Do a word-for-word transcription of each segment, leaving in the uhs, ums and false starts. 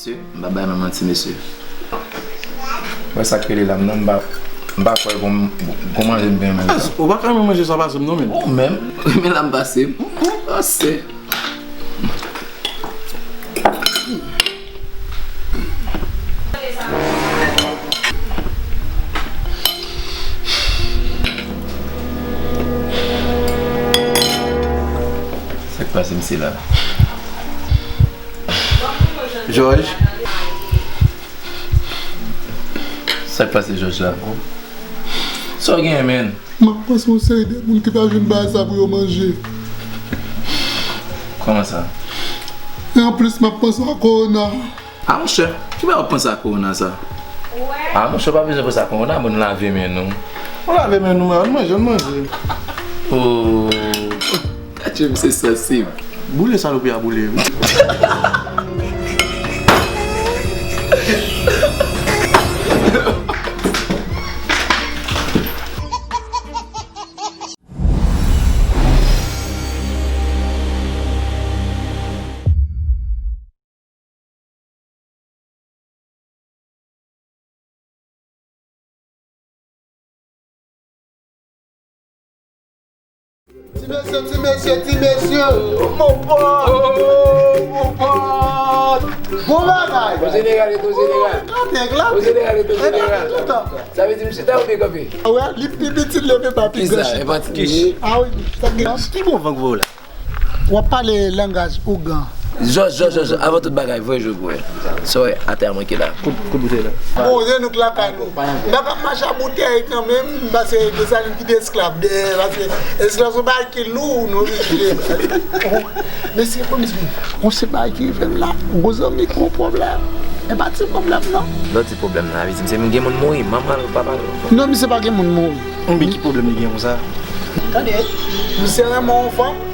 Mesye, m pa bay non manti, mesye. Wè sa k rele la, m non, m pa, m pa kwè gon, gon manje m gen menm sa. Ou pa ka menm manje sa pase m non, men. Ou menm, men la m pase m. Ase. Sa k pase misye la? Jòj. Sa k pase Jòj la? Sa w genyen, menn? M ap panse yon seri de moun ki ta jwenn bagay sa pou yo manje. Kòman sa? E anplis, m ap panse a kowona. A monchè, ki bagay w ap panse a kowona sa? A monchè, w pa bezwen panse a kowona, bon, nou lave men nou. Nou lave men nou, men, ann manje, ann manje. Oh. Adje, misye sansib. Boule salopri a boule wi. Ti mesye, ti mesye, ti mesye. Mon pòt. Oh, mon pòt. Bon bagay. Bon jeneral, eto jeneral. Kanpe la. Bon jeneral, eto jeneral. Sa vle di misye ta oubyen kanpe? A wè, li pi piti, li pa pi gòch. Kisa? E pa ti kich. A wi, sa gen. Ki bon van k voye w la? W ap pale langaj ougan. Jòj, Jòj, Jòj, avan tout bagay, voye jwe pou mwen. Sa w wè atè a manke la. Kout, kout boutèy la. Bon, se nou k lakay nou. M pa ka mache ak boutèy nan men m, paske Desalin ki te esklav. De, paske esklav se yon bagay ki lou, nou oblije. Mesye, bon, mesye, yon sèl bagay ki rive m la, gwo zanmi ki yon pwoblèm. E pa ti pwoblèm, non. Lè w di pwoblèm nan, vle di, se m gen moun mouri, manman l, papa l. Non, misye pa gen moun mouri. Konbyen ki pwoblèm li gen konsa? Tande, misye renmen yon fanm.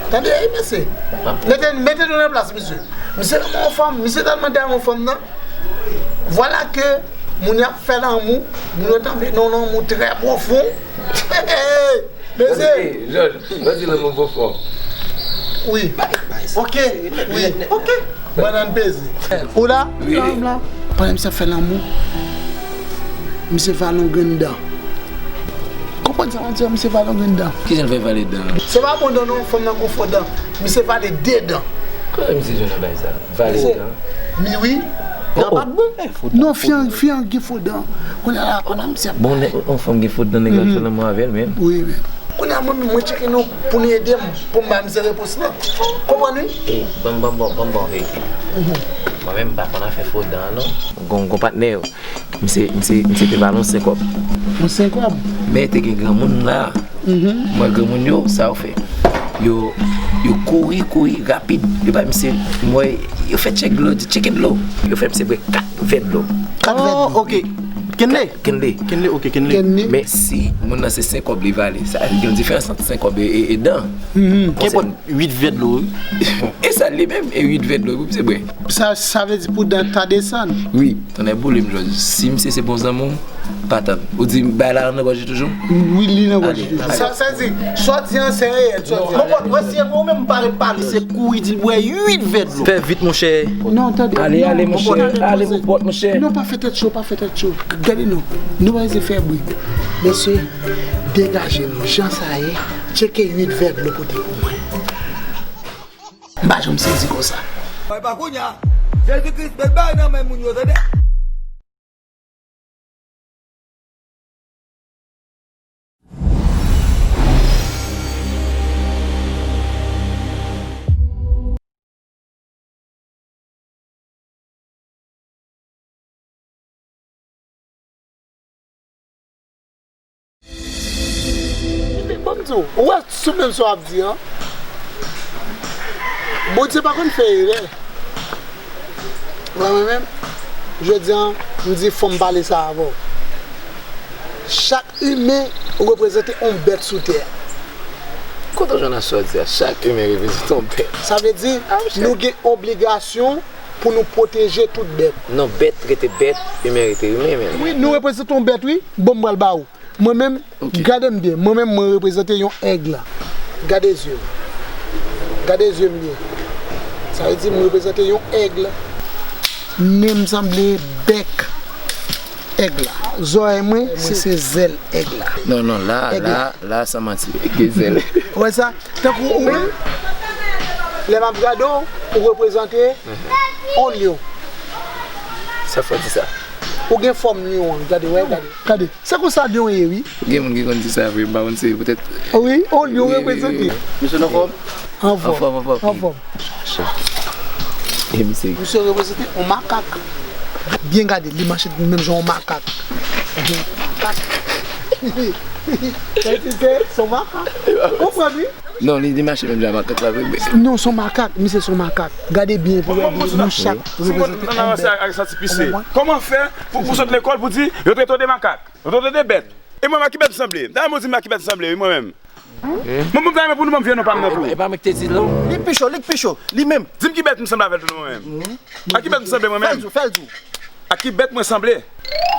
Tande, ey, mesye. Mete, mete nou nan plas misye. Misye renmen yon fanm, misye tèlman ta renmen yon fanm nan. Vwala ke moun y ap fè lanmou, moun yo tonbe nan yon lanmou trè pwofon. Mesye. Jòj, jòj, jòj di lanmou pwofon. Wi. Ok. Wi. Ok. Bannann peze. Ou la? Wi. Pandan misye ap fè lanmou, misye vale yon grenn dan. Konprann sa mwen di a, misye vale yon grenn dan. Kijan l fè vale dan? Se pa bon dan non, fanm nan gon fo dan. Misye vale de dan. Kote misye jwenn nan bagay sa? Vale dan? Mi wi. Dan pa t bon. Non, fi an, fi an gen fo dan. Kounye a la, pandan misye ap... Bon, yon fanm gen fo dan, nèg la fè lanmou avè l menm. Wi, men. Kounye a mwen menm, mwen tcheke nou pou nou ede m, pou m ba misye repons lan. Konprann wi? Ban m, ban m, ban m, ban m, ban m, mwen menm m pa konn afè fo dan an non. Gon, gon patnè yo. Misye, misye, misye te vale yon senkòb. Yon senkòb? Men te gen granmoun la. Mwen granmoun yo, sa yo fè? Yo, yo kouri, kouri rapid. Yo bay misye, mwen, yo fè tchèk dlo, di tcheke dlo. Yo fè misye bwè kat vè dlo. Kat vè dlo. Oh, ok. Kenle. Kenle. Kenle, ok, kenle. Kenle. Men si moun nan se senkòb li vale, sa gen yon diferans ant senkòb e, e, e dan. Kenpòt uit vè dlo, wi. E sa li menm, e uit vè dlo, wi, misye bwè. Sa, sa vle di pou dan ta desann. Wi, tonnè boule m, Jòj. Si misye se bon zanmi w, pa tann. Ou di bay la nan gòj li toujou? Wi, li nan gòj li toujou. Sa, sa di, sa w di an se reyèl, sa w di an. Mon pòt, wè si e mwen ou menm m pa ret pale. Se kouri di l bwè uit vè dlo. Fè vit, monchè. Non, tande. Ale, ale, monchè. Ale, mon pòt, monchè. Non, pa fè tèt cho, pa fè tèt cho. Gade nou. Nou pa bezwen fè bri. Mesye, degaje nou. Jan sa ye, tcheke uit vè dlo pote pou mwen. M pa janm sezi konsa. Bay pa kounye a. Jezi Kris, met bay nan men moun yo, tande. Bon, m di w, ou wè sou menm sa w ap di an, Bondye pa konn fè erè. Wè mwen menm, jodi a, m di fò m pale sa avè w. Chak imen reprezante yon bèt sou tè a. Kote w jwenn sa w di a? Chak imen reprezante yon bèt. Sa vle di, nou gen obligasyon pou nou pwoteje tout bèt. Non, bèt rete bèt, imen rete imen, men. Wi, nou reprezante yon bèt, wi. Bon, m pral ba ou. Mwen menm, gade m byen. Mwen menm, mwen reprezante yon èg la. Gade zye m. Gade zye m byen. Sa vle di m reprezante yon èg. Nen m sanble bèk èg la. Zòrèy mwen, se, se zèl èg la. Non, non, la, èg la, la, la, san manti, gen zèl. Ou wè sa? Tankou ou menm, lè m ap gade w, ou reprezante yon lyon. Sa fò di sa? Ou gen fòm lyon an, gade, wè, gade. Gade. Se konsa lyon ye, wi. Gen moun ki konn di sa vre, m pa konn si se poutèt. Wi, yon lyon reprezante. Mesye, nou anfòm? Anfòm. Anfòm, anfòm. Anfòm. E misye. Misye reprezante yon makak. Byen gade, li mache menm jan yon makak. Makak. Sa se, se, se yon makak. Konprann, wi? Non, li, li mache menm jan makak la vre, men. Non, se yon makak, misye se yon makak. Gade byen pou wè, nou chak reprezante yon bèt. Kòman fè pou, pou sot lekòl pou di yo trete w de makak, yo trete w de bèt? E mwen menm, a ki bèt m sanble? Dayè, mwen di m a ki bèt m sanble, wi, mwen menm. Mwen, mwen ta renmen pou nou ban m vye non pa m nan tou. E pa mwen ki te di l, non. Li pi cho, li pi cho, li menm. Di m ki bèt m sanble avè l tou, non, mwen menm. A ki bèt m sanble, mwen menm? Fè l di w, fè l di w. A ki bèt mwen sanble?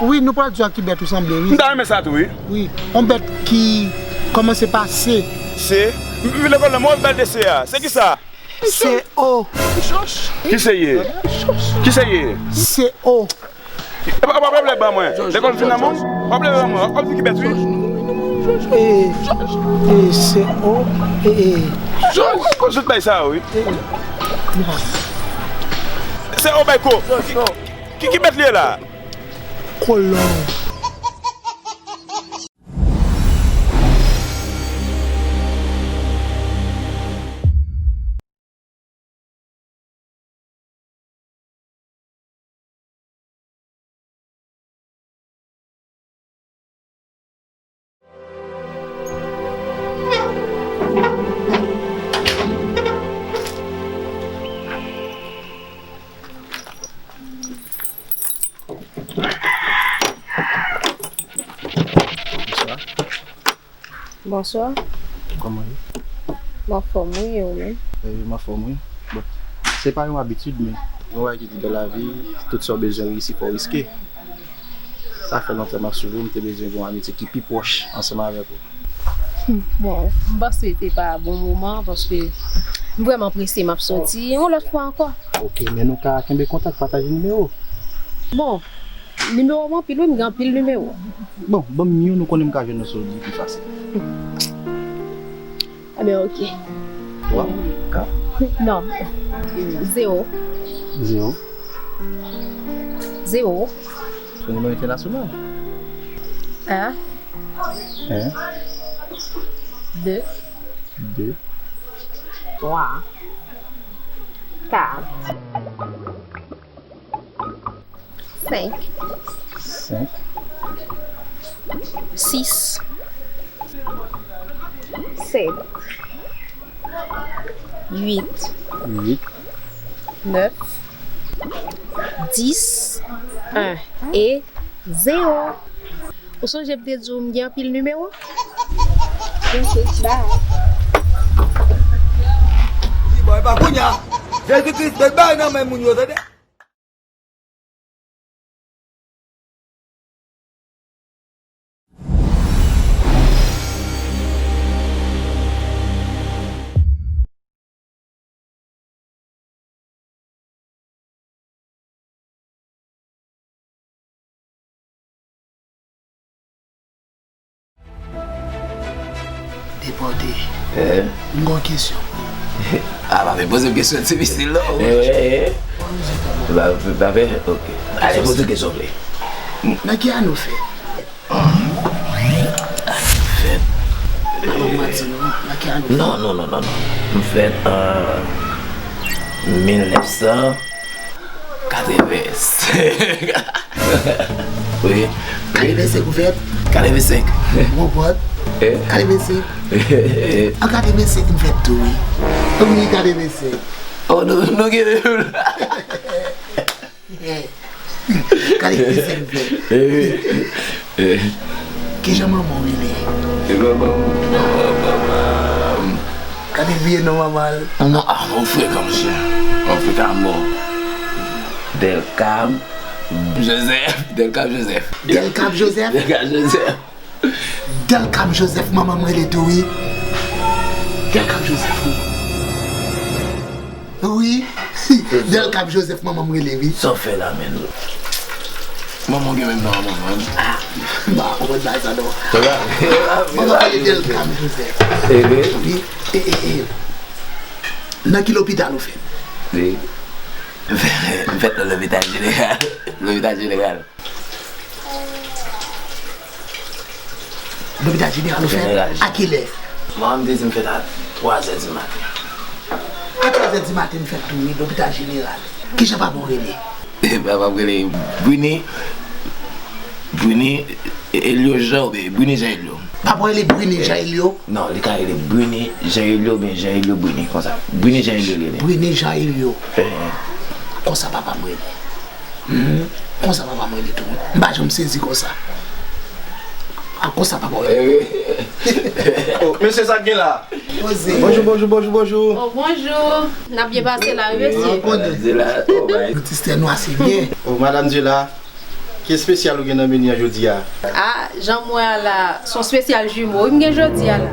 Wi, nou pral di w a ki bèt ou sanble, wi. M ta renmen sa tou, wi. Wi, yon bèt ki kòmanse pa C. C? M vin lekòl nan mwen bèl de C a. Se ki sa? C O. Ki se ye? Ki se ye? C O. E pa, e pa, w ap leve ban mwen. Lekòl fin nan mwen. W ap leve ban mwen. W ap di ki bèt, wi. E, e, C O, e, e. Jòj, jòj bay sa, wi. E, e. Se o bay ko. Ki, ki, ki bèt li ye la? Kolòn. Bonswa. Bonswa. Kòman w ye? M anfòm, wi, e ou menm? E, m anfòm, wi. Bon, se pa yon abitid, men yon bagay ki di dans la vie, tout sa w bezwen reyisi, fò w riske. Sa fè lontan m ap swiv ou, m te bezwen gen yon amitye ki pi pwòch ansanm avèk ou. Bon, m panse se pa bon moman, paske m vrèman prese, m ap soti yon lòt fwa ankò. Ok, men nou ka kenbe kontak, pataje nimewo. Bon, nimewo m anpil, wi, m gen anpil nimewo. Bon, ban m youn, ou konnen m ka jwenn ou sou li pi fasil. Ebyen, ok. Twa, kat? Non. Zewo. Zewo. Zewo. Se nimewo entènasyonal. En. En. De. De. Twa. Kat. Senk. Senk. Sis. Sèt. Uit. Uit. Nèf. Dis. En. E zewo. Ou sonje m te di w m gen anpil nimewo? Ok, bye. Di bòy pa kounye a. Jezi Kris met bay nan men moun yo, tande. Depòte. Eh? M gon kesyon. A, pa vin poze m kesyon difisil non. Eh, eh, eh. Pa, pa, pa, ok. Ale, poze kesyon w vle. Nan ki ane w fèt? Fèt. Alò, manti non. Nan ki ane w fèt? Non, non, non, non, non. M fèt an mil nèf san katrevensenk. Wi. Katrevensenk ou fèt? Katrevensenk. Mwen pòt. Eh? Katrevensenk. An katrevensenk m fèt tou, wi. Wi, katrevensenk. Oh, nou, nou gen. Gade ki se m fè. Kijan manman w rele? E manman m, manman, manman m. Gade vye non manman l. Ah, ou frekan, mesye. Ou frekan, bon. Delcam Joseph. Delcam Joseph. Delcam Joseph. Delcam Joseph. Delcam Joseph, manman m rele tou, wi. Delcam Joseph, wi. Wi. Delcam Joseph, manman m rele, wi. Sa w fè la menm? Manman w gen menm non a manman m. Ah, m pa konprann bagay sa non. Manman w rele Delcam Joseph. Wi. E, e, e. Nan ki lopital ou fèt? M fèt nan lopital jeneral. Lopital jeneral. Lopital jeneral ou fèt? Jeneral. A kilè? Manman m te di m fèt a twazè di maten. A twazè di maten m fèt tou wi, lopital jeneral. Kijan papa w rele? Papa m rele Brini, Brini Elio Jean oubyen Brini Jean Elio. Papa w rele Brini Jean Elio? Non, li ka rele Brini Jean Elio oubyen Jean Elio Brini, konsa. Brini Jean Elio li rele. Brini Jean Elio. Konsa papa m rele. Hmm. Konsa papa m rele tou. M pa janm sezi konsa. A konsa papa w rele. Oh, mesye, sa k gen la? Poze. Bonjou, bonjou, bonjou, bonjou. Oh, bonjou. N ap byen pase la, wi, mesye. Ou konnen. Ti sè nwa se byen. Oh, madanm Dye la, ki espesyal ou gen nan meni an jodi a? Ah, jan m wè a la, se yon espesyal jimo wi m gen jodi a la.